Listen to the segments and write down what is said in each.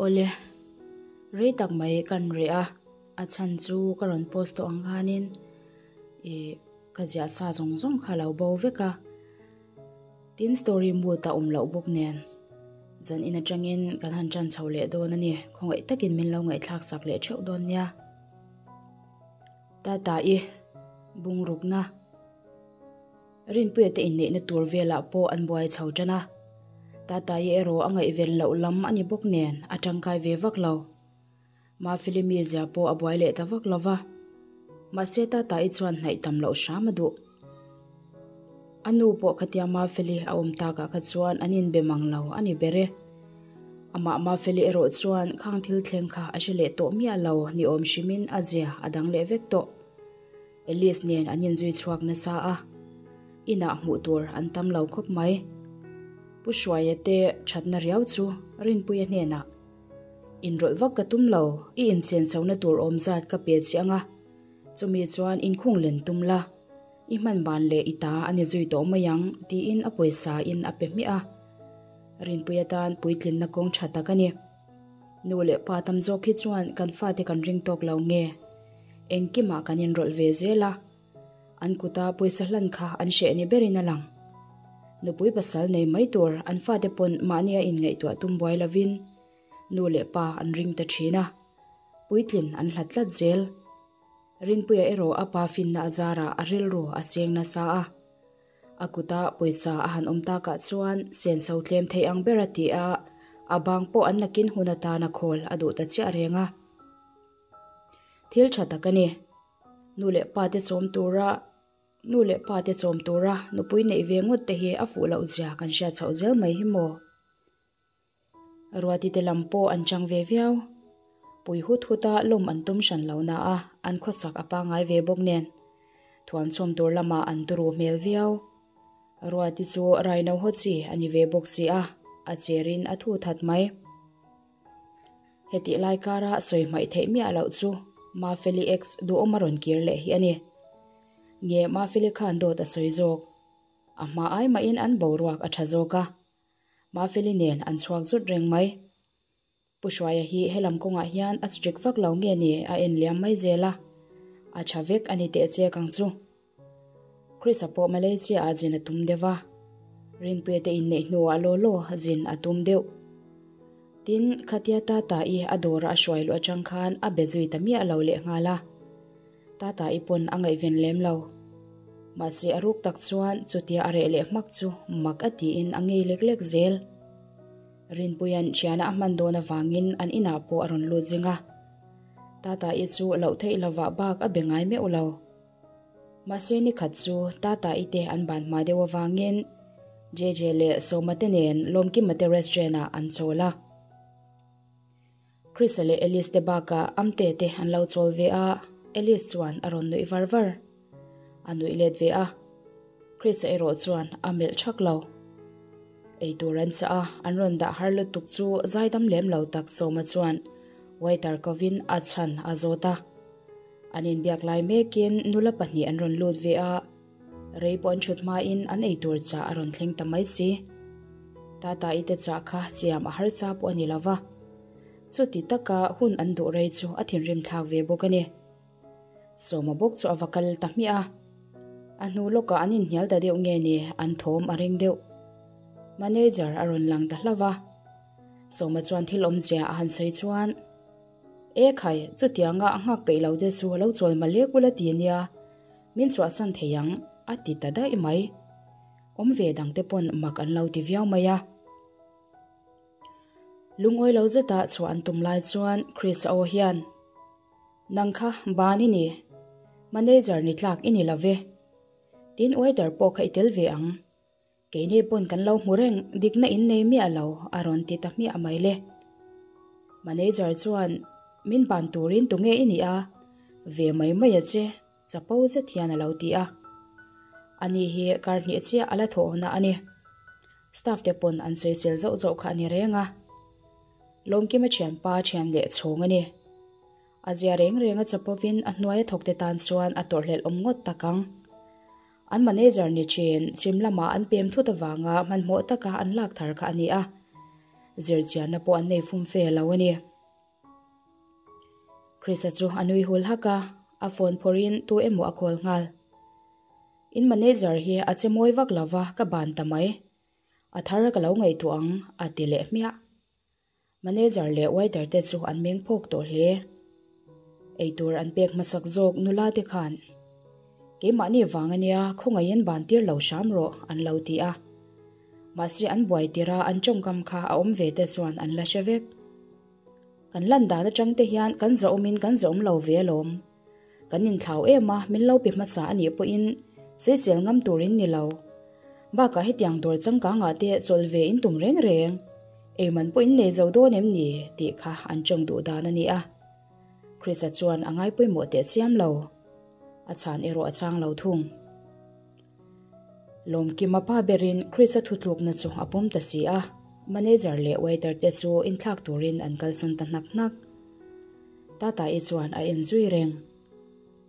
Awle, rei tak mai kan reh a, a chhan chu ka rawn post tawh ang khanin ih ka ziah sa zawng zawng kha a lo bo vek a, tin story mood a awm loh bawk nen zan in atangin kan han tan chho leh dawn a ni, khawngaih takin min lo ngaihthlak sak leh theuh dawn nia. Tata i bungrukna. Rinpuia te inneihna tur velah pawh an buai chho tan a, Tatai erawh a ngaihven loh lam a ni bawk nen a tangkai ve vak lo. Mafeli mizia pawh a buai leh ta vak lo va, mahse Tatai chuan hnaih tam loh hram a duh. A nu pawh khatia Mafeli a awm takah kha chuan an inbe mang lo a ni ber e. Amah Mafeli erawh chuan khang thil thleng kha a hre leh tawh miah lo ni awm hrimin a zia a dang leh vek tawh. Alice nen an inzui chhuak nasa a, inah hmuh tur an tam lo khawp mai. Pu Hruaia te thatna riau chu Rinpuia hnenah, Inrawlh vak ka tum lo, i insenchhohna tur awm zat ka pe chiang a, chumi chuan inkhung len tum la, i hman ban leh i ta a ni zui tawh mai ang, tiin a pawisa in a pe hmiah a. Rinpuia tan puitlinna kawng tha tak a ni. Nu leh pa tam zawk hi chuan kan fate kan ring tawk lo nge? Engkimah kan inrawlh ve zel a, an kuta pawisa hlan kha an hreh ni berin a lang. Nupui pasal nei mai tur an fate pawn mahnia inngaihtuah tum buai lovin nu leh pa an ring ta thin a, puitlin an hlat tlat zel. Rinpuia erawh a pa finna a zarah a rilru a cheng nasa a. A kuta pawisa a han awm takah chuan senso tlem thei ang ber a ti a, a bang pawh an nakin hun atana khawl a duh ta chiah reng a. Thil tha tak a ni. Nu leh pa te chawm tura Nu leh pa te chawm tura nupui neih ve ngawt te hi a fuh loh zia kan hriat chhoh zel mai hi maw? Ruati te lam pawh an chang ve viau. Pui hut hut a lawm an tum hran lo na a, an khawchak a pangngai ve bawk nen. Thuam chhawm tur lamah an turu hmel viau. Ruati chu raino haw chi a ni ve bawk si a, a cherin a thu that mai. Hetih lai kara sawi hmaih theih miah loh chu Mafeli ex duhawm a rawn kir leh hi a ni. Nge Mafeli khan dawt a sawi zawk. A hma ai mahin an boruak a tha zawk a. Mafeli nen an chhuak zut reng mai. Pu Hruaia hi helam kawngah hian a strict vak lo nge ni a en liam mai zel a, a tha vek a ni teh che kang chu. Chris-a pawh Malaysia ah zin a tum deuh a, Rinpuia te inneih hnuah law law zin a tum deuh. Tin, khatia Tata-i a dawra a hruai luh atang khan a be zui ta miah lo lehnghal a. Tata-i pawn a ngaihven lem lo. Mahse a ruk tak chuan chutia a reh leh hmak chu mak a tiin a ngei lek lek zel. Rinpuia'n thiana a hman dawn avangin an inah pawh a rawn lut zing a. Tata-i chu loh theih lovah bak a be ngai meuh lo. Mahse nikhat chu Tata-i te an ban hma deuh avangin JJ leh Sawma te nen Lawmkima te restaurant ah an chawl a. Chrisa leh Alice te bakah Amte te an lo chawl ve a, Alice chuan a rawn nuih var var. A nuih let ve a, Chrisa erawh chuan a melh thak lo. Eitur an chah a, an rawn dah har lutuk chu zaidam lem lo tak Sawma chuan waiter kovin a chhan a zawt a. An inbiak lai mekin nula pahnih an rawn lut ve a, Rei pawh an thut hmain an eitur chah a rawn thleng ta mai si. Tata i te chah kha chiam a harsa pawh a ni lo va. Chuti taka hun an duh rei chu a thinrim thlak ve bawk a ni. Sawma bawk chu a va kal ta hmiah a. A hnu lawkah an inhnial ta deuh nge ni an thawm a ring deuh. Manager a rawn lang ta hlauh va. Sawma chuan thil awmzia a han sawi chuan. E khai, chutianga a nghak peih lo te chu a lo chawl malek ula ti nia. Min chhuahsan thei ang, a ti ta daih mai. Awm ve dangte pawn mak an lo ti viau mai a. Lungawi lo zeta chhuah an tum lai chuan Chris-a aw hian, Nang kha ban i ni, manager ni tlak i ni lo ve. Tin waiter pawh kha i tel ve ang. Keini pawn kan lo hmu reng, dikna in nei miah lo, a rawn ti ta hmiah mai le. Manager chuan, Min ban turin tunge i nih a? Ve mai mai a che, chapo zet hian a lo ti a. Ani hi kar hnih chiah a la thawhna a ni. Staff te pawn an sawisel zauh zauh kha a ni reng a. Lawmkima thianpa thian leh chhawng a ni. A zia reng reng a chapovin a hnuaia thawkte tan chuan a tawrhhlelh awm ngawt tak ang. An manager ni thin, chhim lama an pem thut avanga hmanhmawh taka an lak thar kha a ni a. Zirchianna pawh an nei fumfe lo a ni. Chris-a chu a nui hul hak a, a phone phawrhin tu emaw a call nghal. In manager hi a che mawi vak lova ka ban ta mai. A thar ka lo ngaihtuah ang a ti leh hmiah. Manager leh waiter te chu an meng phawk tawh hle. Eitur an pek hmasak zawk nula te khan, Keimahni vang ania khawngaihin ban tir lo hram rawh an lo ti a. Mahse an buai tir a an tawngkam kha a awm ve te chuan an la hre vek. Kan lan dan atang te hian kan zahawmin kan zahawm lo ve alawm. Kan inthlau em a, min lo pe hmasa a nih pawhin sawisel ngam turin ni lo. Bakah hetiang dawr changkangah te chawlh ve in tum reng reng. Eiman pawh in nei zo dawn em ni? tih kha an tawng duh dan a ni a. Chris-a chuan a ngai pawimawh teh chiam lo. A chhan erawh a chang lo thung. Lawmkima pa berin Chris-a thutlukna chu a pawm ta si a, manager leh waiter te chu inthlak turin an kalsawn ta hnak hnak. Tata-i chuan a en zui reng.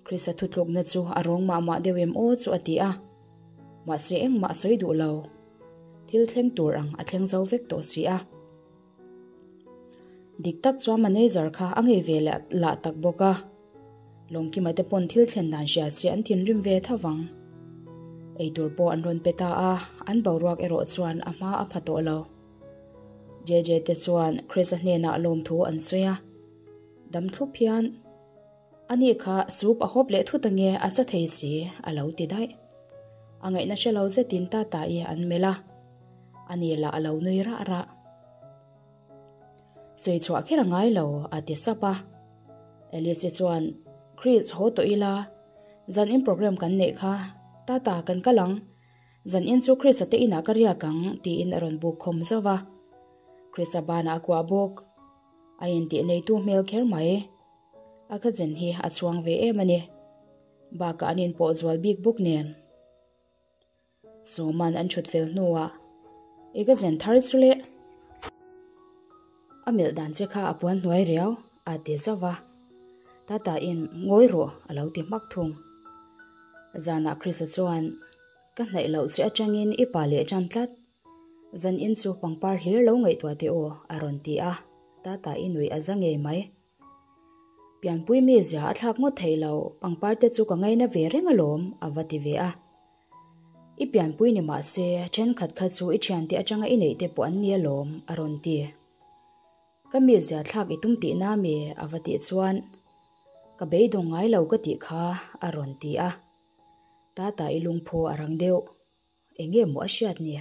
Chris-a thutlukna chu a rawng mah mah deuh em aw chu a ti a, mahse engmah a sawi duh lo. Thil thleng tur ang a thleng zo vek tawh si a. Dik tak chuan manager kha a ngei ve leh lah tak bawk a. Lawmkima te pawn thil thlen dan hria se an thinrim ve tho vang. Eitur pawh an rawn pe ta a, an boruak erawh chuan a hma a pha tawh lo. JJ te chuan Chris-a hnenah lawmthu an sawi a, dam thlup hian, Ani kha soup a hawp leh thut ange a cha thei si, a lo ti daih. A ngaihna hre lo zetin Tata-i an melh a, ani lah a lo nui rah rah. Sawi chhuah kher a ngai lo, a ti sap a. Alice-i chuan, Chris, haw tawh ila, zan in program kan neih kha, Tata kan kal ang, zan in chu Chris-a te inah ka riak ang, tiin a rawn buk khawm zauh a. Chris-a banah a kuah bawk. A intih neitu hmel kher mai. A cousin hi a chhuang ve em a ni. Bakah an inpawh zual bik bawk nen. Sawman an thut fel hnuah I ka zen thar chu le. A melh dan che kha a puan hnuai riau a ti zauh va. Tata in ngawi rawh a lo ti hmak thung. Zanah Chris-a chuan ka hnaih loh che atangin i pa leh tan tlat. Zan in chu pangpar hlir lo ngaihtuah teh aw a rawn ti a. Tata i nuih a za ngei mai. Pianpui mizia a thlak ngawt thei lo, pangpar te chu ka ngaina ve reng alawm, a va ti ve a. I pianpui ni mah se, thenkhat kha chu i thiante atanga i neih te pawh an ni alawm, a rawn ti. Ka mizia thlak i tum tihna mi? a va tih chuan, Ka beidawng ngai lo ka tih kha, a rawn ti a. Tata i lungphaw a rang deuh, enge maw a hriat ni?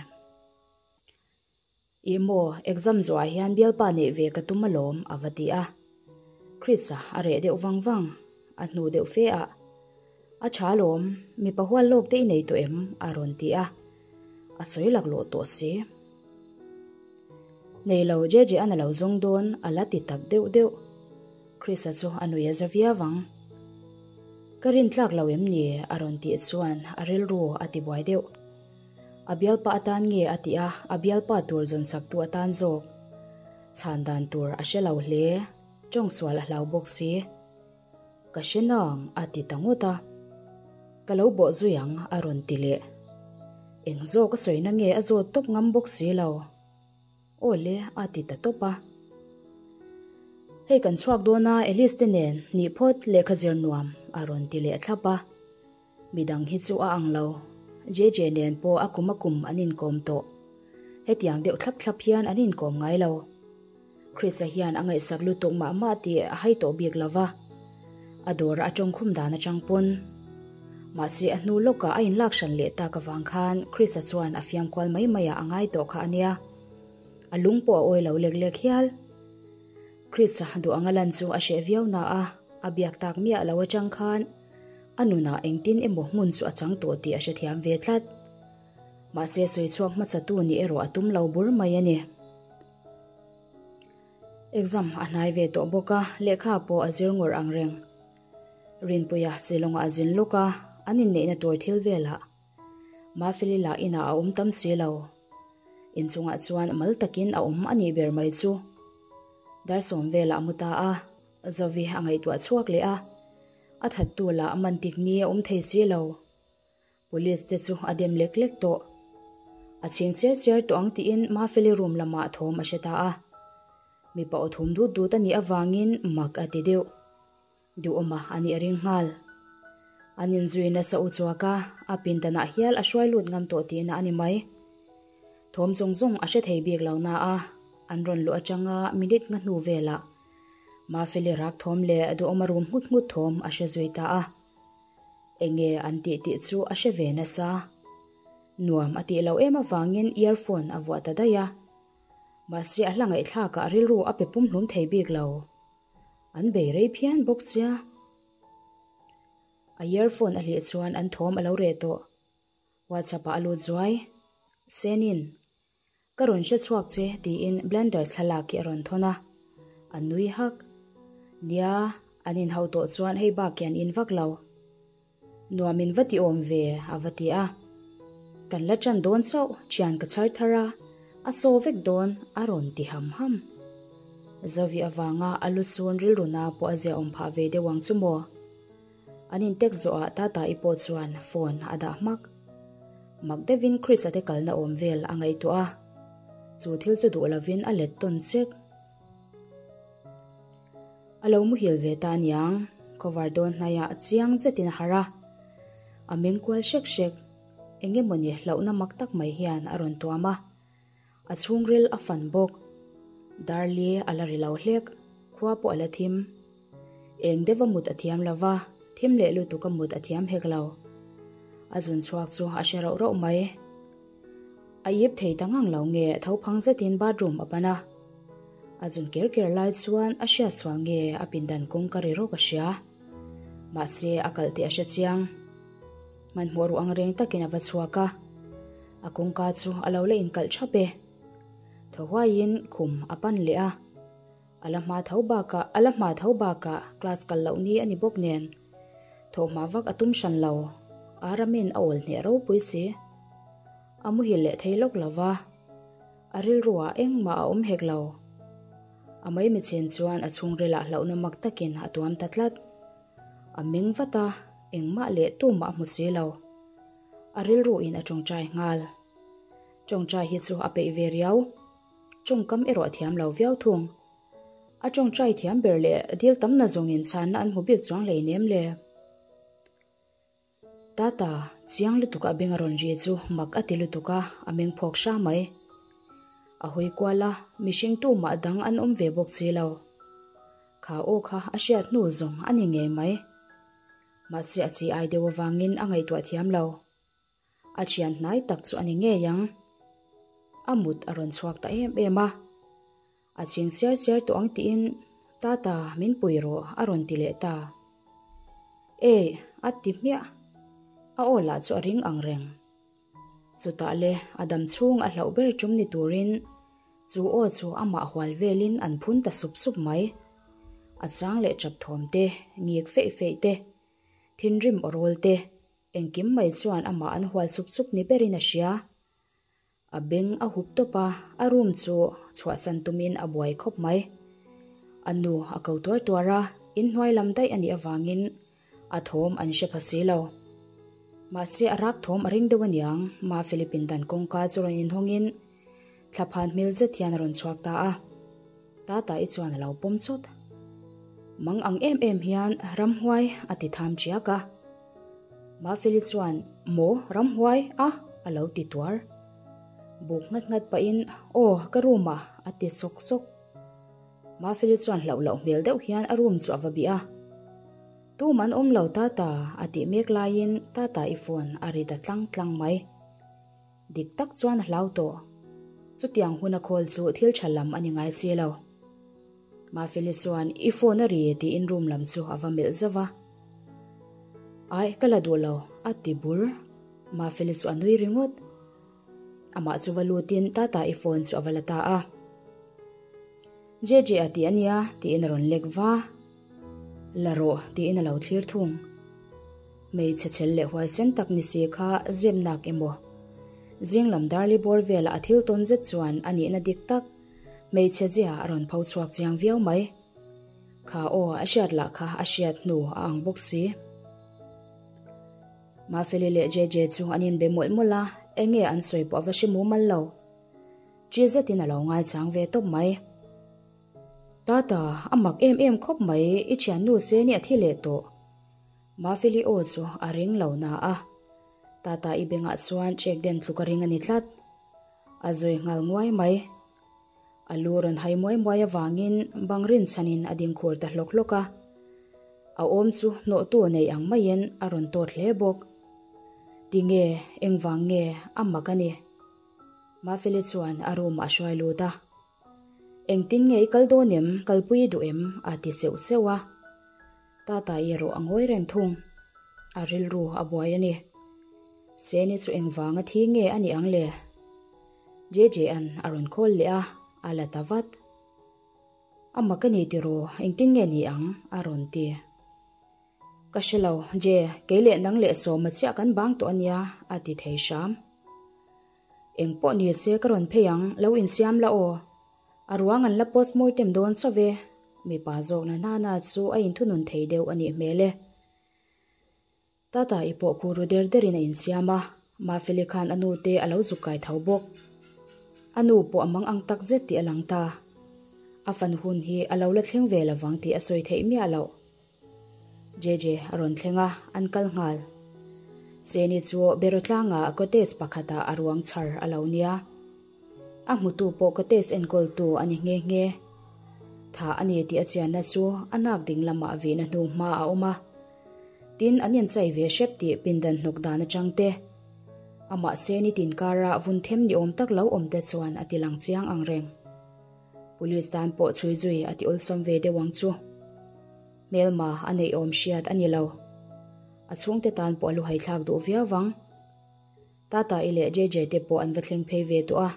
Ih maw, exam zawhah hian bialpa neih ve ka tum alawm, a va ti a. Chris-a a reh deuh vang vang, a hnu deuh fe a. A tha alawm, mipa hual lawk te i nei tawh em? a rawn ti a. A sawi laklawh tawh si. Nei lo, JJ-a'n a lo zawng dawn, a la ti tak deuh deuh. Chris-a chu a nui a za viau ang. Ka rintlak lo em ni? a rawn tih chuan a rilru a tibuai deuh. A bialpa atan nge a tih a, a bialpa tur zawnsaktu atan zawk. Chhan dan tur a hre lo hle, tawngsual a hlau bawk si. Ka hre nang a ti ta ngawt a. Ka lo bawh zui ang a rawn ti leh. Eng zawk a sawina nge a zawt tawp ngam bawk si lo. Aw le a ti ta tawp a. Hei kan chhuak dawn a Alice te nen nih phawt lehkha zir nuam a rawn ti leh thlap a. Midang hi chu a ang lo. JJ nen pawh a kum a kum an inkawm tawh. Hetiang deuh thlap thlap hian an inkawm ngai lo. Chris-a hian a ngaihsak lutuk mah mah tih a hai tawh bik lo va. A dawr a tawngkhum dan atang pawn. Mahse a hnu lawkah a inlak hran leh tak avang khan Chris-a chuan a fiam kual mai mai ah a ngai tawh kha a nia. A lung pawh a awi lo lek lek hial. Chris-a duh anga lan chu a hreh viau na a, a biak tak miah lo atang khan A nunah engtin emaw hmun chu a chang tawh tih a hrethiam ve tlat. Mahse sawi chhuak hmasatu nih erawh a tum lo bur mai a ni. Exam a hnai ve tawh bawk a, lehkha pawh a zir ngawrh ang reng. Rinpuia Shillong-ah a zin lawk a, an inneihna tur thil velah Mafeli lah inah a awm tam si lo. Inchungah chuan mal takin a awm a nih ber mai chu. Dar sawm velah a mu ta a, Zovi a ngaihtuah chhuak leh a. A thattu lah a man tik ni a awm thei si lo. Police te chu a dem lek lek tawh. A chhing siar siar tawh ang tiin Mafeli room lamah thawm a hre ta a. Mipa aw thum dut dut a nih avangin mak a ti deuh. Duhawma a nih a ring nghal. An inzui nasa u chuak a, a pindanah hial a hruai lut ngam tawh tihna a ni mai. Thawm zawng zawng a hre thei bik lo na a, an rawn luh atanga minute nga hnu velah Mafeli rak thawm leh Duhawma rum nghut nghut thawm a hre zui ta a. Enge an tih tih chu a hre ve nasa. Nuam a tih loh em avangin earphone a vuah ta daih a. Mahse a hla ngaihthlakah rilru a pe pumhlum thei bik lo. An bei rei phian bawk sia. A earphone a hlih chuan an thawm a lo reh tawh. WhatsApp ah a lut zuai. Senin, Ka rawn hre chhuak che tiin Blenders thlalak hi a rawn thawn a. A nui hak. Nia, an inhau tawh chuan hei bak hi an in vak lo. Nuam in va ti awm ve, a va ti a. Kan la ṭan dawn chauh, ṭhian ka chhar thar a, a saw vek dawn, a rawn ti ham ham. Zovi avanga a lu chhun rilru na pawh a ziaawm phah ve deuh ang chu maw? An intek zawhah Tata-i pawh chuan phone a dah hmak. Mak deuhin Chris-a te kalna awm vel a ngaihtuah a, chu thil chu duh lovin a let tawn sek. A lo muhil ve ta aniang, cover dawn hnaiah chiang zetin a harh a, a meng kual hrek hrek. Eng emawni hlauhna mak tak mai hian a rawn tuam a, a chhungril a fan bawk. Darli a la ri lo hlek, khua pawh a la thim. Eng deuha mut a thiam lo va, thim leh lutuka mut a thiam hek lo. A zun chhuak chu a hre rauh rauh mai. A ip thei ta ngang lo nge tho phang zetin bathroom a pan a. A zun ker ker lai chuan a hriat sual nge a pindan kawngka ri rawk a hria. Mahse a kalh tih a hre chiang. Hmanhmawh ruh ang reng takin a va chhuak a. A kawngka chu a lo la inkalh thap e. Thaw huaiin khum a pan leh a. A la hma tho bakah a la hma tho bakah class kal loh ni a ni bawk nen thawhhma vak a tum hran lo. Aramin a awl hneh ropui si. A muhil leh thei lawk lo va, a rilruah engmah a awm hek lo. A maimichhin chuan a chhungrilah hlauhna mak takin a tuam ta tlat. A meng vat a, engmah leh tumah a hmu si lo. A rilruin a tawngtai nghal. Tawngtai hi chu a peih ve riau. Tawngkam erawh a thiam lo viau thung. A tawngtai thiam ber leh dil tamna zawngin chhanna an hmu bik chuang hleinem le. Tata, chiang lutuk a beng a rawn ri chu mak a ti lutuk a, a meng phawk hra mai. A hawi kual a, mihring tumah dang an awm ve bawk si lo. Kha aw kha a hriat hnu zawng a ni ngei mai. Mahse a chi ai deuh avangin a ngaihtuah thiam lo. A thian hnai tak chu a ni ngei ang. A mut a rawn chhuak ta em em a. A chhing siar siar tawh ang tiin, Tata, min pui rawh, a rawn ti leh ta. Ei, a ti hmiah. A aw lah chu a ring ang reng. Chutah le, a dam chhung a hlauh ber tum ni turin chu aw chu amah hual velin an phun ta sup sup mai. A chang leh tap thawm te, ngik feih feih te, thinrim aw rawl te, engkim mai chuan amah an hual sup sup ni berin a hria. A beng a hup tawp a, a room chu chhuahsan tumin a buai khawp mai. A nu a ko tuar tuar a, inhnuai lam daih a nih avangin a thawm an hre pha si lo. Mahse a rak thawm a ring deuh aniang, Ma Philippine dan kawngka chu rawn inhawngin thlaphan hmel zet hian a rawn chhuak ta a. Tata-i chuan a lo pawm chawt. Mang ang em em hian ramhuai a ti tham chiak a. Mafeli chuan, Maw, ramhuai a? a lo ti tuar. Buk nghat nghat pahin, Aw, ka room ah, a ti sawk sawk. Mafeli chuan hlauh loh hmel deuh hian a room chu a va bih a. Tum an awm lo Tata, a tih mek laiin Tata i phone a ri ta tlang tlang mai. Dik tak chuan a hlau tawh. Chutiang hun a khawl chu thil tha lam a ni ngai si lo. Mafeli chuan i phone a ri tiin room lam chu a va melh zauh a. Ai, ka la duh lo, a ti bur. Mafeli chu a nui ringawt. Amah chu va lutin Tata i phone chu a va la ta a. JJ a ti a nia tiin a rawn lek va. La rawh tiin a lo thlir thung. Hmeichhe chhel leh huaisen tak ni si kha zep nak emaw. Zing lam darli bawr velah a thil tawn zet chuan a nihna dik tak hmeichhe zia a rawn pho chhuak chiang viau mai. Kha aw a hriat lah kha a hriat hnu a ang bawk si. Mafeli leh JJ chu an inbe mawlh mawlh a, enge an sawi pawh a va hre mumal lo. Chi zetin a lo ngaichang ve tawp mai. Tata, a mak em em khawp mai, i thiannu Seni a thi leh tawh. Mafeli aw chu a ring lo na a, Tata i bengah chuan chek den tluk a ring a ni tlat. A zui nghal nguai mai. A lu rawn hai muai muai avangin bang rinchhanin a ding khur ta hlawk hlawk a. A awm chu hnawhtu nei ang maiin a rawn tawt hle bawk. Tinge, engvang nge a mak a ni? Mafeli chuan a room ah a hruai lut a. Engtin nge i kal dawn em, kalpui i duh em? a ti seuh seuh a. Tata erawh a ngawi reng thung. A rilru a buai a ni. Seni chu engvanga thi nge a nih ang le? JJ-a'n a rawn call leh a, a la ta vat. A mak a ni tiraw, engtin nge ni ang? a rawn ti. Ka hre lo, Je, kei leh nang leh Sawma chiah kan bang tawh a nia, a ti thei hram. Eng pawh ni se ka rawn phei ang, lo insiam la aw. A ruang an la post mortem dawn chauh e, mipa zawkna hnana chu a inthunun thei deuh a nih hmel e. Tata i pawh khu ru der derin a insiam a, Mafeli khan a nu te a lo zuk kai tho bawk. A nu pawh a mang ang tak zet tih a lang ta. A fan hun hi a lo la thleng ve lovang tih a sawi theih miah loh. JJ a rawn thleng a, an kal nghal. Seni chu Beraw tlanga cottage pakhatah a ruang chhar a lo nia. A hmutu pawh cottage enkawltu a ni nghe nghe. Tha a ni tih a chianna chu a nak ding lamah vihna hnu hma a awm a. Tin, an inchai ve hrep tih pindan hnawk dan atang te, amah Seni tin kara vun them ni awm tak lo awm te chuan a ti lang chiang ang reng. Police tan pawh chhui zui a ti awlsam ve deuh ang chu. Hmelma a neih awm hriat a ni lo. A chhungte tan pawh a luhai thlak duh viau vang. Tata i leh JJ te pawh an va thleng phei ve tawh a,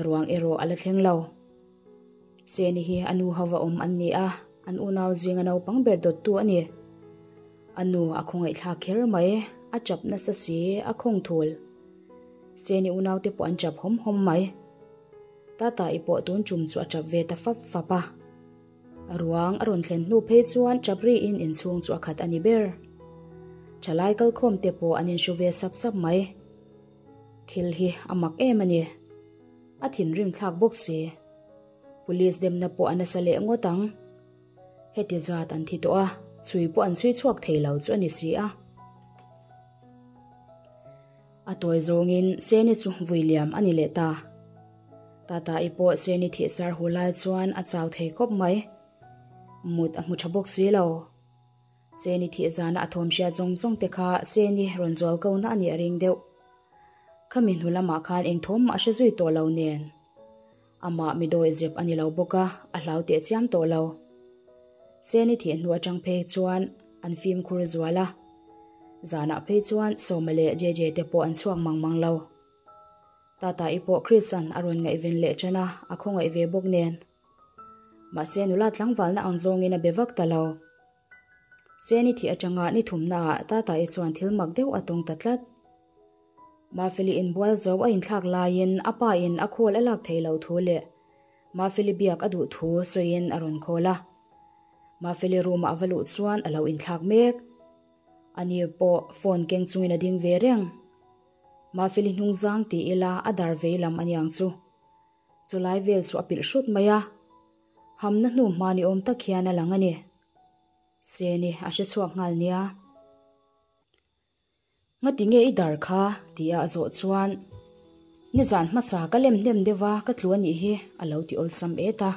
ruang erawh a la thleng lo. Seni hi a nu hova awm an ni a, an unau zinga naupang ber dawttu a ni. A nu a khawngaihthlak kher mai, a chap nasa si, a khawng thul. Seni unaute pawh an chap hawm hawm mai. Tata i pawh tun tum chu a chap ve ta fap fap a. A ruang a rawn thlen hnu phei chuan chap riin inchhung chu a khat a ni ber. Thalai kalkhawm te pawh an inhru ve sap sap mai. Thil hi a mak em a ni. A thinrim thlak bawk si. Police demna pawh a nasa leh ngawt ang. Heti zat an thi tawh a, chhui pawh an chhui chhuak thei lo chu a ni si a. A tawi zawngin Seni chu vui liam a ni leh ta. Tata-i pawh Seni thih sar hu lai chuan a chau thei khawp mai. Mut a hmu tha bawk si lo. Seni thih zana a thawm hriat zawng zawng te kha Seni rawn zual ko na a nih a ring deuh. Khami hnu lamah khan eng thawm mah a hre zui tawh lo nen. Amah mi dawi zep a ni lo bawk a, a hlau teh chiam tawh lo. Seni thih hnu atang phei chuan an fimkhur zual a. Zanah phei chuan Sawma leh JJ te pawh an chhuak mang mang lo. Tata-i pawh Chris-a'n a rawn ngaihven leh ṭan a, a khawngaih ve bawk nen. Mahse nula tlangvalna ang zawngin a be vak ta lo. Seni thih atanga ni thumnaah Tata-i chuan thil mak deuh a tawng ta tlat. Mafeli inbual zo a inthlak laiin a pa in a khawl a lak thei lo thu leh Mafeli biak a duh thu sawiin a rawn khawl a. Mafeli room ah a va luh chuan a lo inthlak mek. Ani pawh phone keng chungin a ding ve reng. Mafeli hnungzang ti ila a dar vei lam aniang chu. Chulai vel chu a pilh hrut mai a. Hamna hnu hma ni awm tak hian a lang a ni. Seni a hre chhuak nghal nia. Ngati nge i dar kha? tia a zawh chuan Nizan hmasa ka lem hnem deuh a, ka tlu a nih hi a lo ti awlsam et a.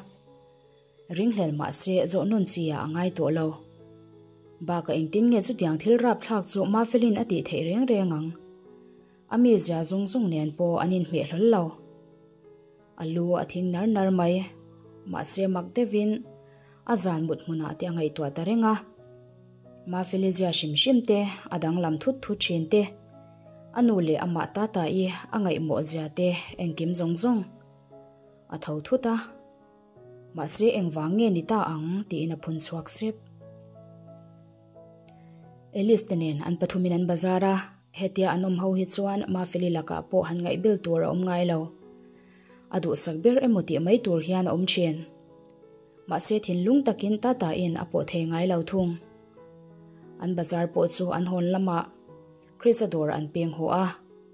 Ringhlel mahse zawh nawn chi ah a ngai tawh lo. Bakah engtin nge chutiang thil rapthlak chu Mafelin a tih theih reng reng ang? A mizia zawng zawng nen pawh an inhmeh hlawl lo. A lu a thing nar nar mai. Mahse mak deuhin a zan mut hmunah te a ngaihtuah ta reng a. Mafeli zia hrim hrim te, a danglam thut thut thin te, a nu leh amah Tata-i a ngaihmawh zia te engkim zawng zawng a tho thut a. Mahse engvang nge ni ta ang tiin a phun chhuak sep. Alice te nen an pathumin an bazar a, hetia an awm ho hi chuan Mafeli lakah pawh han ngaihbel tur a awm ngai lo. A duhsak ber emaw tih mai tur hian a awm thin. Mahse thinlung takin Tata-in a pawh thei ngai lo thung. An bazar pawh chu an hawn lamah Chris-a dawr an peng haw a,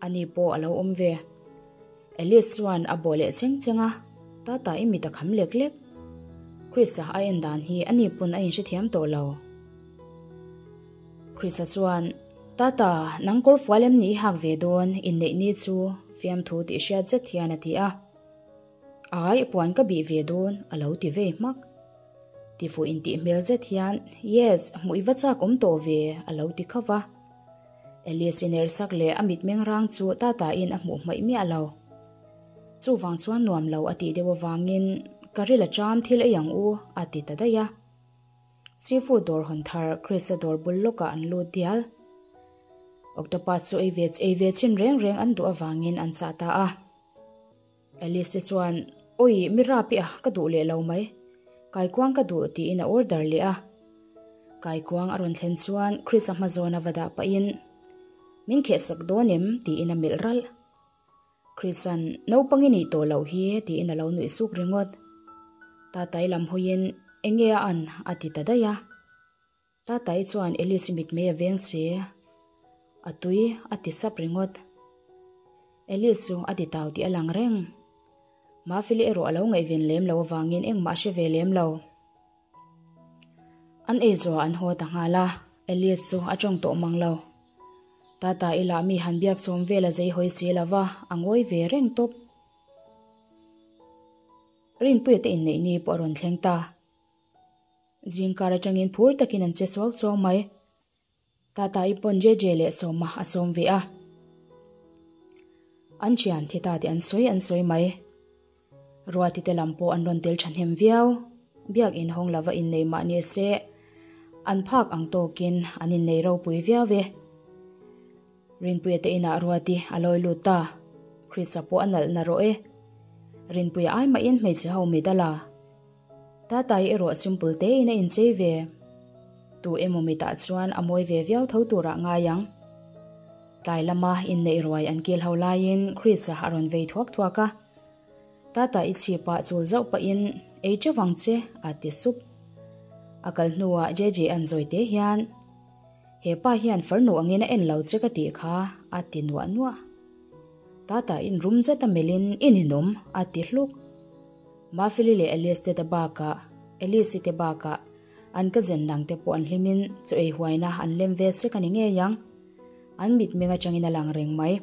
ani pawh a lo awm ve. Alice chuan a bawh leh cheng cheng a, Tata i mit a kham lek lek. Chris-a a en dan hi ani pawn a inhrethiam tawh lo. Chris-a chuan, Tata, nang kawr fual em ni i hak ve dawn, inneih ni chu fiamthu tih hriat zet hian a ti a. Ai, puan ka bih ve dawn, a lo ti vei hmak. Tifuh intih hmel zet hian, Yes, hmuh i va chak awm tawh ve, a lo ti khauh va. Alice i ner sak leh a mitmeng rang chu Tata-in a hmuh hmaih miah lo. Chuvang chuan nuam lo a tih deuh avangin, Ka ril a ṭam thil ei ang u, a ti ta daih a. Seafood dawr hawn thar Chris-a dawr bul lawkah an lut dial. Octopus chu ei ve ei ve chin reng reng an duh avangin an chah ta a. Alice-i chuan, Awi, mi rap i a, ka duh leh lo mai. Kaikuang ka duh tiin a order leh a. Kaikuang a rawn thlen chuan Chris-a hma zawn a va dah pahin, Min khehsak dawn em? tiin a melh ralh. Chris-a'n, Naupang i nih tawh loh hi tiin a lo nuih suk ringawt. Tatai lam hawiin, Enge a an? a ti ta daih a. Tatai chuan Alice-i mitmei a veng che. A tui a ti sap ringawt. Alice chu a ti tau tih a lang reng. Mafeli erawh a lo ngaihven lem lo avangin engmah a hre ve lem lo. An eizuah an haw ta nghal a, Alice chu a tawng tawh mang lo. Tatai lah mi han biak chawm vel a zei hawi si lo va, a ngawi ve reng tawp. Rinpuia te inneih ni pawh a rawn thleng ta. Zingkar atangin phur takin an che suau suau mai. Tata-i pawn JJ leh Sawma a sawm ve a. An thian thi ta tih an sawi an sawi mai. Ruati te lam pawh an rawn tel thahnem viau. Biak inhawng lova innei mah ni se, an phak ang tawkin an innei ropui viau e. Rinpuia te inah Ruati a lawi lut ta. Krista pawh a nalh na rawh e. Rinpuia ai mahin hmeichhe ho mit a la. Tatai erawh simple te in a inchei ve. Tu emaw mitah chuan a mawi ve viau tho turah ngai ang. Tlai lama inneih ruai an kil ho laiin Chris-a a rawn vei thuak thuak a. Tata i chhipah chul zauh pahin ei teuh ang che a ti sup. A kal hnuah JJ an zawi te hian He pa hian farnu angin a en lo che ka tih kha a ti nuah nuah. Tata in rum zet a melhin i ninawm a ti hluk. Mafeli leh Alice te ta bakah Alice-i te bakah an cousin dang te pawh an hlimin chaw ei huaina an lem ve sek a ni ngei ang. An mitmeng atangin a lang reng mai.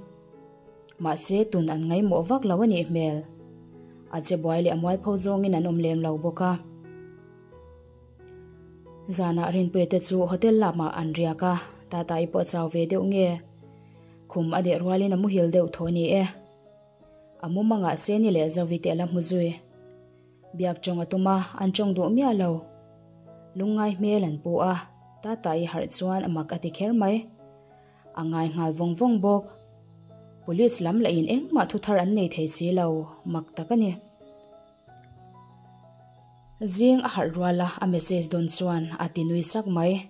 Mahse tun an ngaihmawh vak lo a nih hmel. A che buai leh a mualpho zawngin an awm lem lo bawk a. Zanah Rinpuia te chu hotel lamah an riak a, Tatai pawh a chau ve deuh nge? Khum a deh rualin a muhil deuh thaw a ni e. A mumangah Seni leh Zovi te a la hmu zui. Biak tawng a tum a, an tawng duh miah lo. Lungngai hmel an pu a, Tatai harh chuan a mak a ti kher mai. A ngai nghal vawng vawng bawk. Police lam lahin engmah thuthar an nei thei si lo, mak tak a ni. Zing a harh rual a, a message dawn chuan a ti nui sak mai.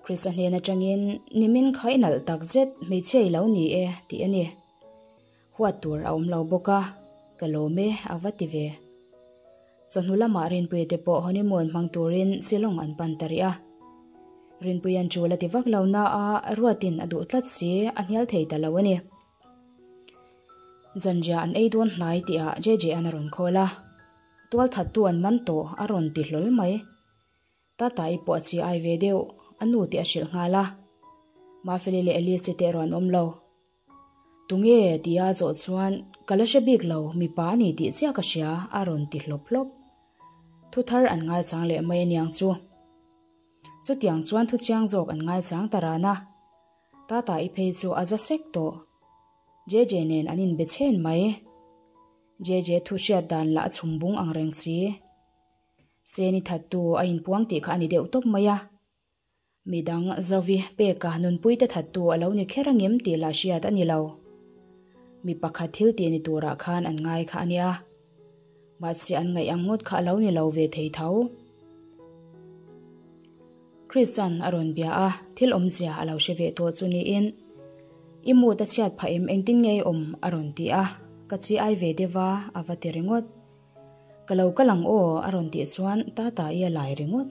Chris-a hnen atangin nimin kha i nalh tak zet hmeichhia i lo ni e tih a ni. Huat tur a awm lo bawk a, ka lawm e a va ti ve. Chawhnu lamah Rinpuia te pawh honeymoon hmang turin Shillong an pan ta rih a. Rinpuia'n tul a ti vak lo na a, Ruatin a duh tlat si a hnial thei ta lo a ni. Zanriah an ei dawn hnai tihah JJ-a'n a rawn call a, Tualthattu an man tawh a rawn ti hlawl mai. Tatai pawh a chi ai ve deuh, a nu tih a hrilh nghal a. Mafeli leh Alice-i te erawh an awm lo. Tunge? tia zawh chuan, Ka la hre bik lo, mipa a ni tih chiah ka hria, a rawn ti hlawp hlawp. Thu thar an ngaichang leh mai aniang chu. Chutiang chuan thu chiang zawk an ngaichang ta ran a. Tatai phei chu a za sek tawh. JJ nen an inbe chhen mai. JJ thu hriat dan lah a chhum bung ang reng si. Seni thattu a inpuang tih kha a ni deuh tawp mai a. Midang Zovi peka nunpuite thattu a lo ni kher angem tih lah hriat a ni lo. Mi pakhat thil tih ni turah khan an ngai kha a nia. Mahse an ngaih ang ngawt kha a lo ni lo ve thei tho. Chris-a'n a rawn bia a, thil awmzia a lo hre ve tawh chu niin, I mood a chhiat phah em engtin nge i awm? a rawn ti a, ka chi ai ve deuh a, a va ti ringawt. Ka lo kal ang aw a rawn tih chuan Tata i a lai ringawt.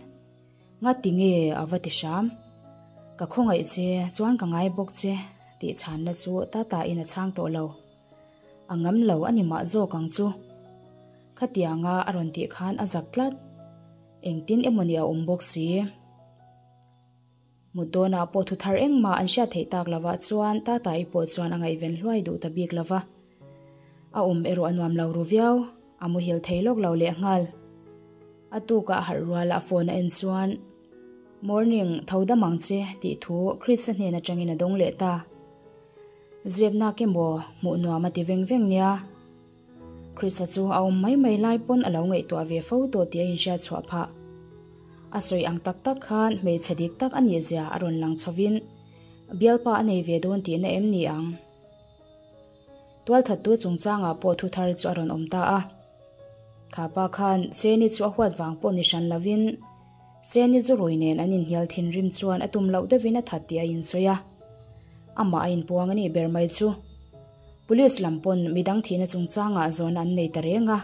Ngati nge a va ti hram. Ka khawngaih che, chuan ka ngai bawk che tih chhanna chu Tata in a chhang tawh lo. A ngam lo a ni mah zawk ang chu. Khatianga a rawn tih khan a zak tlat. Engtin emawni a awm bawk si. Mut dawnah pawh thu thar engmah an hriat theih tak lovah chuan Tata-i pawh chuan a ngaihven hluai duh ta bik lova. A awm erawh a nuam lo ru viau, a muhil thei lawk lo lehnghal. A tukah a harh ruala a phone a en chuan, Morning, tho dam ang che, tih thu Chris-a hnen atangin a dawng leh ta. Zepnak emaw hmuh nuam a ti veng veng nia. Chris-a chu a awm mai mai lai pawn a lo ngaihtuah ve fo tawh tih a inhriat chhuah phah. A sawi ang tak tak khan hmeichhe dik tak a nih zia a rawn lang chhovin bialpa a nei ve dawn tihna em ni ang? Tualthattu chungchangah pawh thu thar chu a rawn awm ta a. Kha pa khan Seni chu a huat vang pawh ni hran lovin Seni zu rui nen an inhnial thinrim chuan a tum loh deuhin a that tih a insawi a. Amah a inpuang a nih ber mai chu. Police lam pawn midang thihna chungchangah zawhna an nei ta reng a.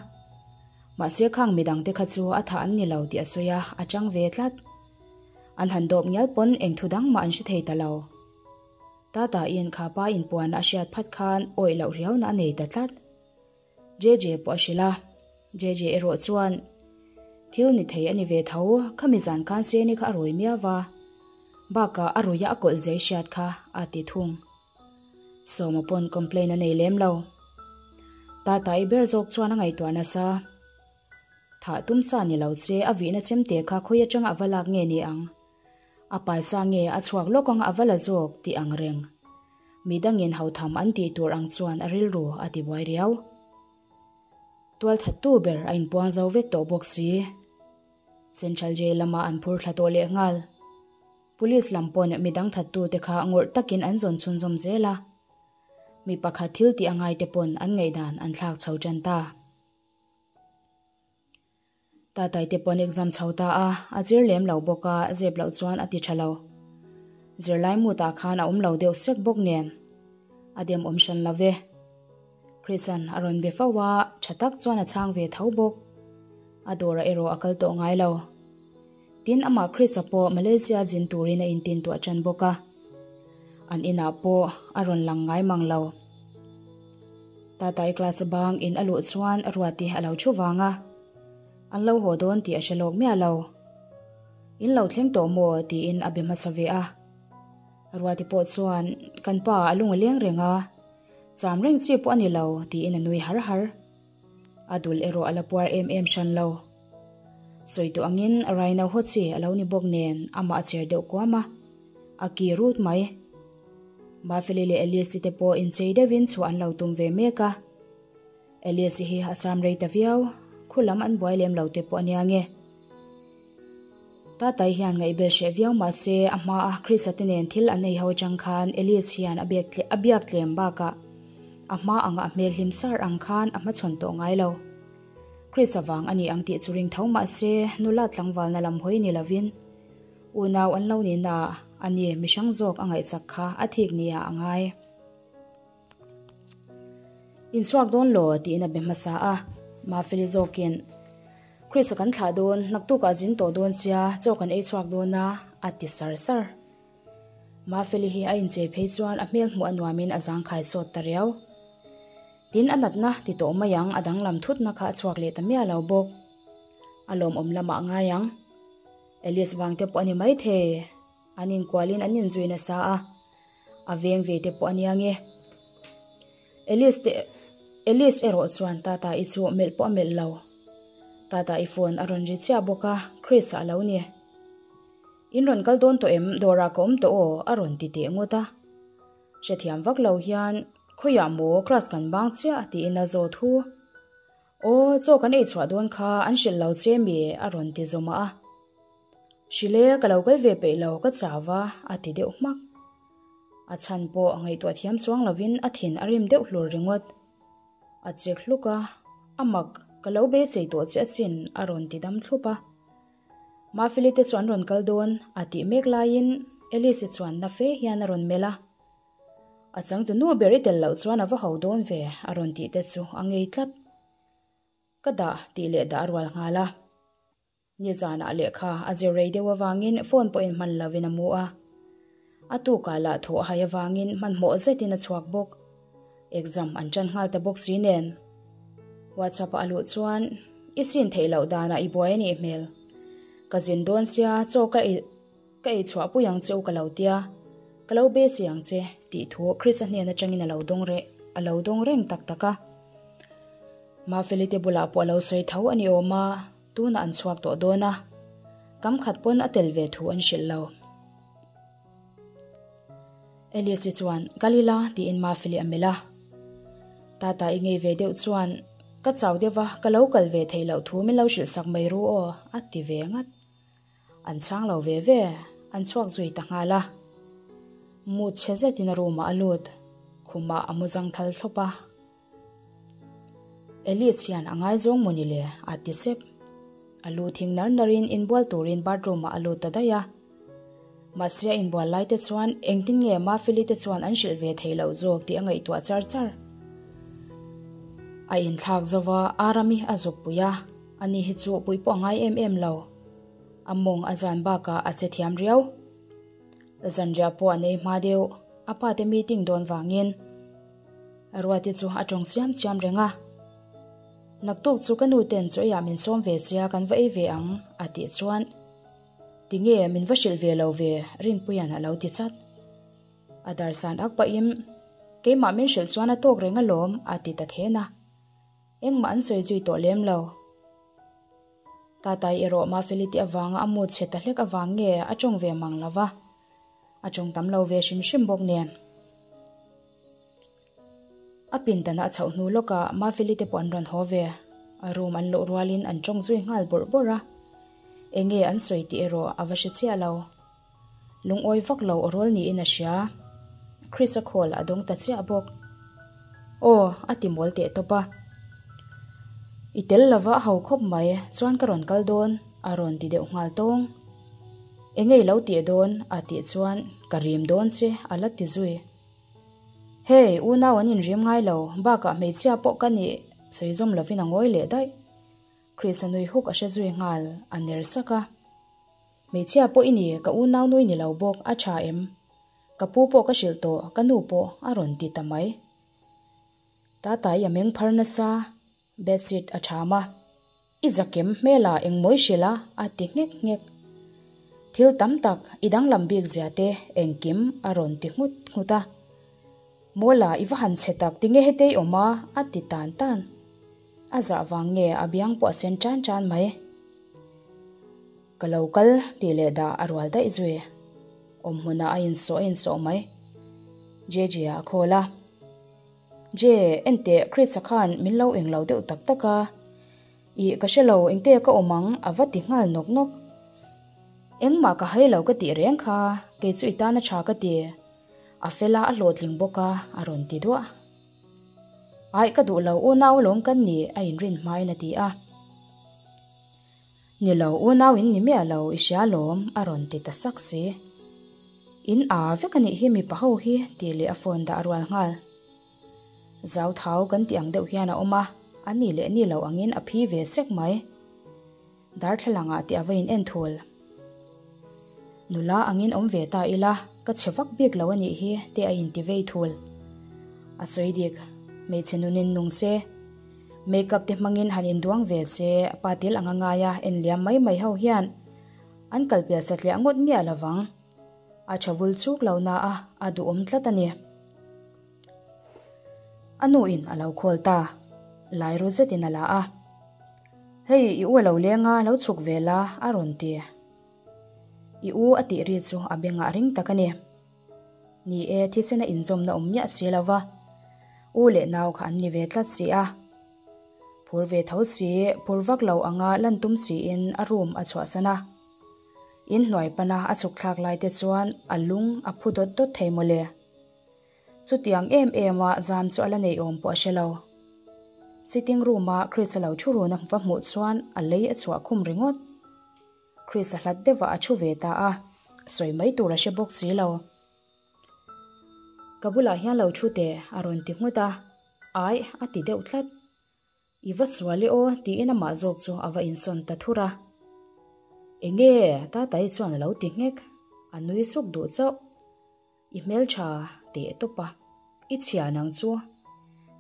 Mahse khang midangte kha chu a thah an ni lo tih a sawi a, a chang ve tlat. An han dawp ngial pawn eng thu dang mah an hre thei ta lo. Tata in kha pa inpuan a hriat phat khan awih loh riauna a nei ta tlat. JJ pawh a hrilh a, JJ erawh chuan, Thil ni thei a ni ve tho, khami zan khan Seni kha a rawi miau va, bakah a ruia a kawlh zai hriat kha a ti thung. Sawma pawn complain a nei lem lo. Tata-i ber zawk chuan a ngaihtuah nasa. Thah tum sa ni lo che, a vihna chemte kha khawi atanga a va lak nge ni ang? A paisa nge a chhuak lawk anga a va la zawk tih ang reng. Mi dangin hotham an tih tur ang chuan a rilru a ti buai riau. Tualthattu ber a inpuang zo vek tawh bawk si. Central Jail lama an phur thla tawh lehnghal. Police lam pawn midang thattute kha ngawrh takin an zawn chhunzawm zel a. Mi pakhat thil tih a ngaite pawn an ngaihdan an thlak chho tan ta. Tataite pawn exam chho ta a, a zir lem lo bawk a, zep loh chuan a ti tha lo. Zirlai mutah khan a awm lo deuh sek bawk nen a dem awm hran lo ve. Christian a rawn be fo a, tha tak chuan a chhang ve tho bawk. A dawrah erawh a kal tawh ngai lo. Tin, amah Chris-a pawh Malaysia zin turin a intintuah tan bawk a. An inah pawh a rawn lang ngai mang lo. Tatai class bang in a luh chuan Ruati a lo thu vang a. An lo haw dawn tih a hre lawk miah lo. In lo thleng tawh maw? tiin a be hmasa ve a. Ruati pawh chuan, Kan pa a lung a leng reng a, cham reng chi pawh a ni lo, tiin a nui har har. A dul erawh a la puar em em hran lo. Sawi tawh angin Raino haw chi a lo ni bawk nen amah a cher deuh kuam a, a ki rut mai. Mafeli leh Alice-i te pawh inchei deuhin chhuah an lo tum ve mek a. Alice-i hi a cham rei ta viau, khu lam an buai lem lo te pawh a nia nge. Tatai hian ngaihbel hreh viau mahse a hmaa Chrisa te nen thil an ei ho atang khan Alice hian a biak a biak tlem bakah a hma anga a hmel hlim sar ang khan a hmachhawn tawh ngai lo. Chrisa vang a ni ang tih chu ring tho mahse nula tlangvalna lam hawi ni lovin unau an lo nihna ah a ni mihrang zawk a ngaihchak kha a thik ni ah a ngai. Inchhuak dawn law tiin a be hmasa a, Mafeli zawkin Chris-a kan thlah dawn, naktukah zin tawh dawn sia, chaw kan ei chhuak dawn a, a ti sar sar. Mafeli hi a inchei phei chuan a hmel hmuh a nuamin a zangkhai sawt ta riau. Tin a natna ti tawh mai ang, a danglam thutna kha a chhuak leh ta miah lo bawk. A lawmawm lamah ngai ang. Alice vang te pawh a ni maithei, an inkualin an inzui nasa a. A veng ve te pawh a nia nge. Alice te Alice erawh chuan Tata i chu melh pawh a melh lo. Tata i phone a rawn ri chiah bawk a, Chris a lo ni. In rawn kal dawn tawh em? Dawrah ka awm tawh aw a rawn ti teh ngawt a. Hrethiam vak lo hian khawiah maw class kan bang chiah tiin a zawt hu. Aw, chaw kan ei chhuah dawn kha an hrilh lo che mi? a rawn ti zawm a. Hrilh e, ka lo kal ve peih lo, ka chau va, a ti deuh hmak. A chhan pawh ngaihtuah thiam chuang lovin a thin a rim deuh hlur ringawt. A chek hluk a, A mak, ka lo beisei tawh che achin, a rawn ti dam thlup a. Mafeli te chu an rawn kal dawn, a tih mek laiin Alice-i chuan na fe hian a rawn melh a. A changtu nu ber i tel loh chuan a va ho dawn ve, a rawn tih te chu a ngei tlat. Ka dah tih leh dah a rual nghal a. Nizanah lehkha a zir rei deuh avangin phone pawhin hman lovin a mu a. A tukah lah thawh a hai avangin hmanhmawh zetin a chhuak bawk. Exam an tan nghal ta bawk si nen. WhatsApp-a a luh chuan, I chin theih loh danah i buai a nih hmel. Ka zin dawn sia, chaw ka ei ka ei chhuah pui ang che u ka lo tia, ka lo be si ang che tih thu Chris-a hnen atangin a lo dawng reh a lo dawng reng tak tak a. Mafeli te bulah pawh a lo sawi tho a ni awm a, tunah an chhuak tawh dawn a, kam khat pawn a tel ve thu an hrilh lo. Alice-i chuan, Kal ila, tiin Mafeli a melh a. Tata i ngei ve deuh chuan, Ka chau deuh va, ka lo kal ve theih loh thu min lo hrilh sak mai ru aw, a ti ve ngat. An chhang lo ve ve, an chhuak zui ta nghal a. Mut chhe zetin a room ah a lut, khumah a mu zang thal thlawp a. Alice hian a ngaizawng maw ni le? a ti sep. A lu thing nar narin inbual turin bathroom ah a lut ta daih a. Mahse a inbual lai te chuan engtin nge Mafeli te chuan an hrilh ve thei loh zawk tih a ngaihtuah char char. A inthlak zo va, Arami a zuk pui a, ani hi chu puih pawh a ngai em em lo. A mawng a zan bakah a che thiam riau. Zanriah pawh a nei hma deuh, a pa te meeting dawn vangin. Ruati chu a tawng chiam chiam reng a. Naktuk chu ka nu ten chaw eiah min sawm ve che a kan va ei ve ang a tih chuan Tinge min va hrilh ve lo ve Rinpuia'n a lo ti chat. A darsan ak pahin Keimah min hrilh chuan a tawk reng alawm a ti ta then a. Engmah an sawi zui tawh lem lo. Tatai erawh Mafeli te avanga a mood chhe ta hlek avang nge a tawng ve mang lo va. A tawng tam lo ve hrim hrim bawk nen. A pindana a chhoh hnu lawkah Mafeli te pawh an rawn haw ve. A room an luh rualin an tawng zui nghal bawrh bawrh a. Enge an sawi tih erawh a va hre chiah lo. Lungawi vak lo aw rawl niin a hria. Chris-a call a dawng ta chiah bawk. Aw, a ti mawl teh tawp a. I tel lova a ho khawp mai, chuan ka rawn kal dawn, a rawn ti deuh nghal tawng. Enge i lo tih dawn? a tih chuan, Ka rim dawn che, a la ti zui. Hey, unau an inrim ngai lo, bakah hmeichhia pawh ka nih sawi zawm lovin a ngawi leh daih. Chris-a nui huk a hre zui nghal, a ner sak a. Hmeichhia pawh i ni, ka unau nui ni lo bawk, a tha em? Ka pu pawh ka hrilh tawh, ka nu pawh a rawn ti ta mai. Tatai a meng phar nasa, bedsheet a tham a. I zakem hmela engmawi hrilh a, a ti nghek nghek. Thil tam tak i danglam bik zia te engkim a rawn ti nghut nghut a. Mawla i va han chhe tak tinge hetei awm a, a ti tan tan. A zah vang nge a biang pawh a sen tan tan mai. Ka lo kal tih leh dah a rual daih zui. Awm hmunah a insawh a insawh mai. JJ a call a. Je, enteh Chris-a khan min lo eng lo deuh tak tak a. Ih, ka hre lo, engte ka awm ang a va ti nghal nawk nawk. Engmah ka hai lo ka tih reng kha, kei chu i tan a tha ka ti. A fel a, a hlawhtling bawk a, a rawn ti duah. Aih, ka duh lo, unau alawm kan ni, a inrin hmain a ti a. Ni lo, unau in ni miah lo, i hria alawm, a rawn ti ta sak si. In a vek a nih hi mipa ho hi, tih leh a phone dah a rual nghal. Zau thau kan tih ang deuh hian a awm a, a ni leh ni lo angin a phi ve sek mai. Darthlalang ah tih a va in en thul. Nula angin awm ve ta ila, ka chhe vak bik lo a nih hi te a inti vei thul. A sawi dik, hmeichhe nunin nung se. Make up te hmangin han induang ve che, pa tel anga ngaia en liam mai mai ho hian an kal pial satliah ngawt miah lovang. A tha vul chuk lo na a, a duhawm tlat a ni. A nu in a lo khawl ta, lai ru zetin a la a. Hei i u a lo leng a, lo chhuk ve la, a rawn ti. I u a tih ri chu a bengah ring tak a ni. Ni e, thisena inzawmna awm miah si lo va, u leh nau kha an ni ve tlat si a. Phur ve tho si, phur vak lo anga lan tum siin a room a chhuahsan a. In hnuai pana a chhuk thlak lai te chuan a lung a phu dawt dawt thei mawle. Chutiang em em a zam chu a la nei awm pawh a hre lo. Sitting room a Chris a lo thu run a va hmuh chuan a lei a chhuah khum ringawt. Chris a hlat deuh ah a thu ve ta a, sawi mai tur a hre bawk si lo. Ka bulah hian lo thu teh a rawn ti nghut a, aih a ti deuh tlat. I va sual i aw tiin amah zawk chu a va insawn ta thur a. Enge? Tatai chuan a lo ti nghek, a nui suk duh chauh. I hmeltha teh tawp a, i chhia nang chu.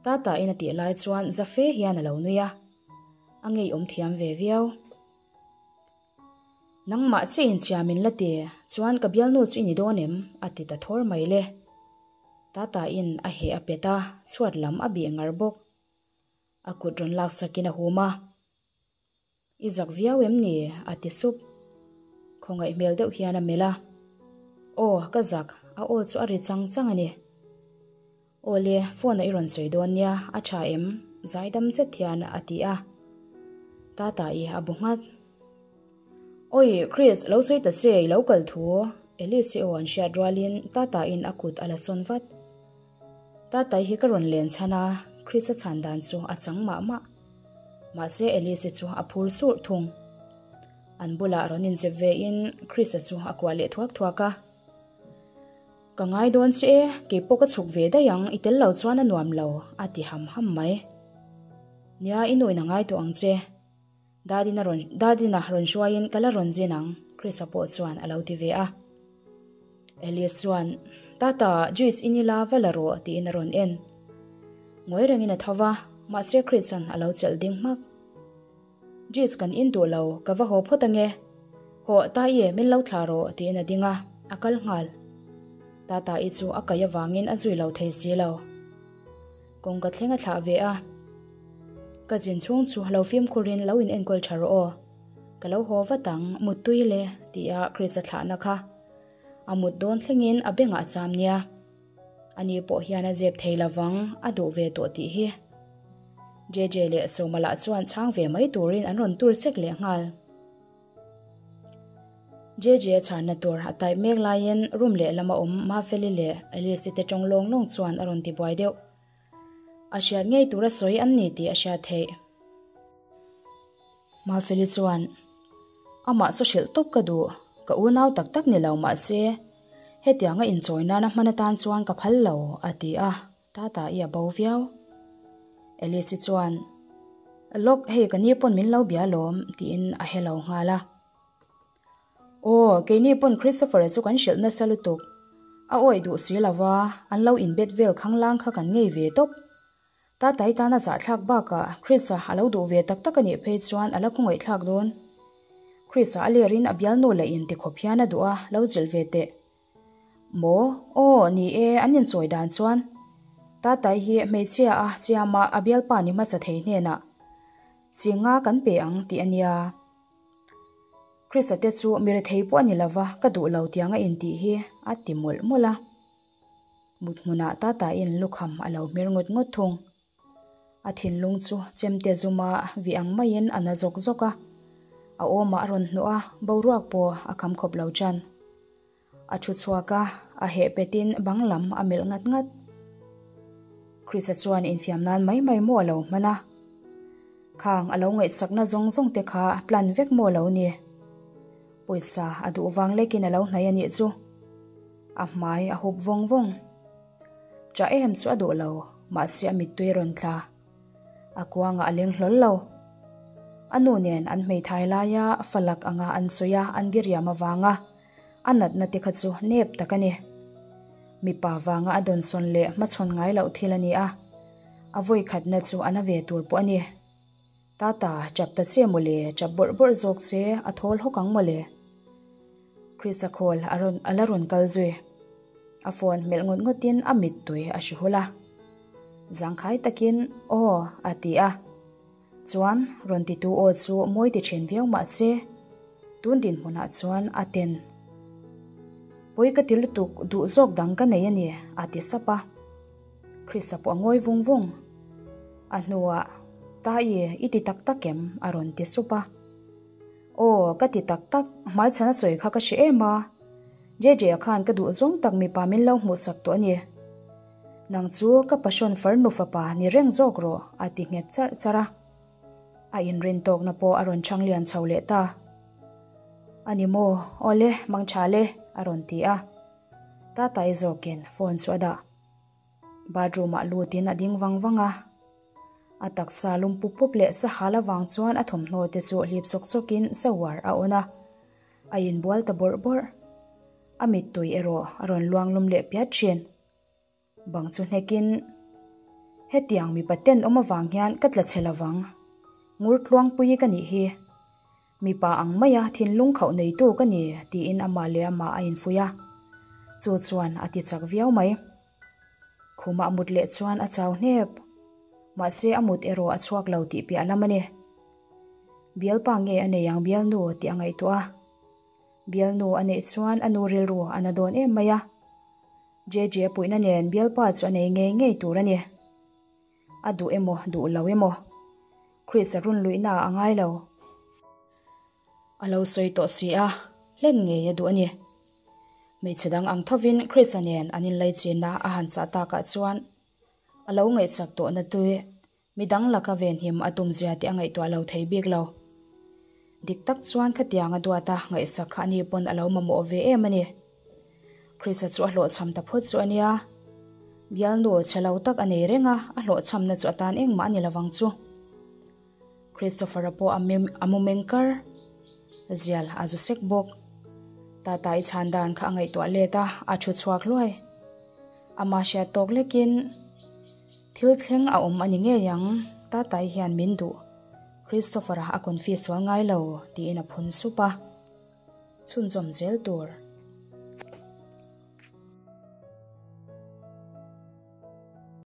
Tatain a tih lai chuan za fe hian a lo nui a, a ngeiawm thiam ve viau. Nangmah chiah in chhia min la ti, chuan ka bialnu chu i ni dawn em? a ti ta thawr mai le. Tata-in a heh a pet a, chhuat lam a bih ngar bawk. A kut rawn laksakin a hum a. I zak viau em ni? a ti sup. Khawngaih hmel deuh hian a melh a. Aw, ka zak, a aw chu a ri chang chang a ni. Aw le, phone-ah i rawn sawi dawn nia, a tha em? Zaidam zet hian a ti a. Tata-i a bu nghat. Awi, Chris, lo sawi ta che, i lo kal thu. Alice-i aw an hriat rualin Tata-in a kut a la sawn vat. Tatai hi ka rawn len chhan a, Chris-a chhan dan chu a chang mah mah. Mahse Alice-i chu a phur surh thung. An bulah rawn inzep vein Chris-a chu a kuah leh thuak thuak a. Ka ngai dawn che e, keipawh ka chhuk ve daih ang, i tel lo chuan a nuam lo, a ti ham ham mai. Nia, i nuin a ngai tawh ang che. Dadina rawn Dadina rawn hruaiin ka la rawn zin ang, Chris-a pawh chuan a lo ti ve a. Elias chuan, Tata, juice in ila va la rawh, tiin a rawn en. Ngawi rengin a tho va, mahse Chris-a'n a lo chelh ding hmak. Juice kan in duh lo, ka va haw phawt ange. Hawh, Taie, min lo thlah rawh, tiin a ding a, a kal nghal. Tata-i chu a kaih avangin a zui lo thei si lo. Kawngka thleng a thlah ve a. Ka zin chhung chu lo fimkhurin lo in enkawl tha rawh aw. Ka lo haw vat ang, muttui le, ti a Chris a thlahna kha. A mut dawn thlengin a bengah a cham nia. Ani pawh hian a zep thei lovang, a duh ve tawh tih hi. JJ leh Sawma lah chuan chhang ve mai turin an rawn tur sek leh nghal. JJ a chhanna tur a type mek laiin room lehlam a awm Mafeli leh Alice-i te tawng lawng lawng chuan a rawn ti buai deuh. A hriat ngei tura sawi an ni tih a hriat theih. Mafeli chuan, Amah chu hrilh tawp ka duh, ka unau tak tak ni lo mahse, hetianga inchawi nana hman atan chuan ka phal lo, a ti a, Tata i a bo viau. Alice-i chuan, Lawk, hei ka ni pawn min lo bia lawm, tiin a hello nghal a. Aw, keini pawn Christopher-a chu kan hrilh nasa lutuk. A awih duh si lo va, an lo inbet vel khanglang kha kan ngei ve tawp. Tatai tana zahthlak bakah Chris-a a lo duh ve tak tak a nih phei chuan a la khawngaihthlak dawn. Chris-a a lerin a bialnu leh in tikhawp hian a duh a, lo zilh ve teh. Maw? Aw, ni e, an inchawi dan chuan. Tatai hi hmeichhia a chiama a bialpa ni hmasa thei hnenah Singa kan pe ang tih a nia. Chris-a te chu mi rethei pawh a ni lova, ka duh lo tiang a intih hi a ti mawlh mawlh a. Mut hmunah Tata-in lukham a lo hmer ngawt ngawt thung. A thinlung chu chemte zuma vih ang maiin a na zawk zawk a, a awmah a rawn hnawh a, boruak pawh a kham khawp lo tan. A thu chhuak a, a heh petin bang lam a melh ngat ngat. Chris-a chuan infiam nan mai mai maw a lo hman a. Khang a lo ngaihsakna zawng zawng te kha plan vek maw lo ni. Pawisa a duh vang lekin a lo hnai a nih chu. A hmai a hup vawng vawng. Ṭah em chu a duh lo, mahse a mittui a rawn tla. A kuangah a leng hlawl lo. A nu nen an hmeithai laia falak anga an sawi a, an diriam avanga a natna te kha chu nep tak a ni. Mipa vanga a dawnsawn leh hmachhawn ngai loh thil a ni a, a vawikhatna chu a na ve tur pawh a ni. Tata, chap ta che mawle, chap bawrh bawrh zawk che, a thawl hawk ang mawle. Chris-a call a rawn a la rawn kal zui. A phone hmelh ngawt ngawtin a mittui a hri hul a. Zangkhai takin, Aw, a ti a. Chuan, rawn titu aw chu mawi ti thin viau mah se, tun dinhmunah chuan a ten. Pawi ka ti lutuk, duh zawk dang ka nei a ni, a ti sap a. Chris-a pawh a ngawi vung vung. A hnuah, Taii, i ti tak tak em? a rawn ti sup a. Aw, ka ti tak tak, hmaichhan a sawi kha ka hre em a. JJ-a khan ka duh zawng tak mipa min lo hmuhsak tawh a ni. Nang chu ka passion farnu fapa ni reng zawk rawh, a ti nghet charh charh a. A inrin tawkna pawh a rawn chhang lian chho leh ta. A ni maw, awle, mangtha le, a rawn ti a. Tatai zawkin phone chu a dah. Bathroom-ah lutin a ding vang vang a. A taksa lum pup pup leh sahal avang chuan a thawmhnaw te chu hlip chawk chawkin shower a on a. A inbual ta bawrh bawrh. A mittui erawh a rawn luang lum leh piat thin. Bang chu hnekin, Hetiang mipa ten awm avang hian ka tla chhe lovang. Ngur tluangpui ka nih hi. Mipa ang maia thinlung khauh neitu ka ni tiin amah leh amah a infuih a, chu chuan a ti chak viau mai. Khumah a mut leh chuan a chau hnep, mahse a mut erawh a chhuak lo tih piah lam a ni. Bialpa nge a nei ang bialnu tih a ngaihtuah a, bialnu a neih chuan a nu rilru a na dawn em mai a, JJ puihna nen bialpa chu a nei ngei ngei tur a ni. A duh emaw duh lo emaw Chris a run luihna a ngai lo. A lo sawi tawh si a, hlen ngei a duh a ni. Hmeichhe dang ang thovin Chris-a nen an inlaichinna a han chah takah chuan a lo ngaihchak tawhna tui midang laka venhim a tumzia tih a ngaihtuah lo thei bik lo. Dik tak chuan khatiang a duat a, ngaihsak kha ani pawn a lo mamawh ve em a ni. Chris-a chu a hlawhchham ta phawt chu a nia. Bialnu chhe lo tak a nei reng a, a hlawhchhamna chu a tan engmah a ni lovang chu. Christopher-a pawh a a mu meng kar. Zial a zu sek bawk. Tata i chhan dan kha a ngaihtuah let a, a thu chhuak hluai. Ama hriat tawk lekin thil thleng a awm a ni ngei ang, Tata-i hian min duh. Christopher-a a confi sual ngai lo, tiin a phun sup a. Chhunzawm zel tur.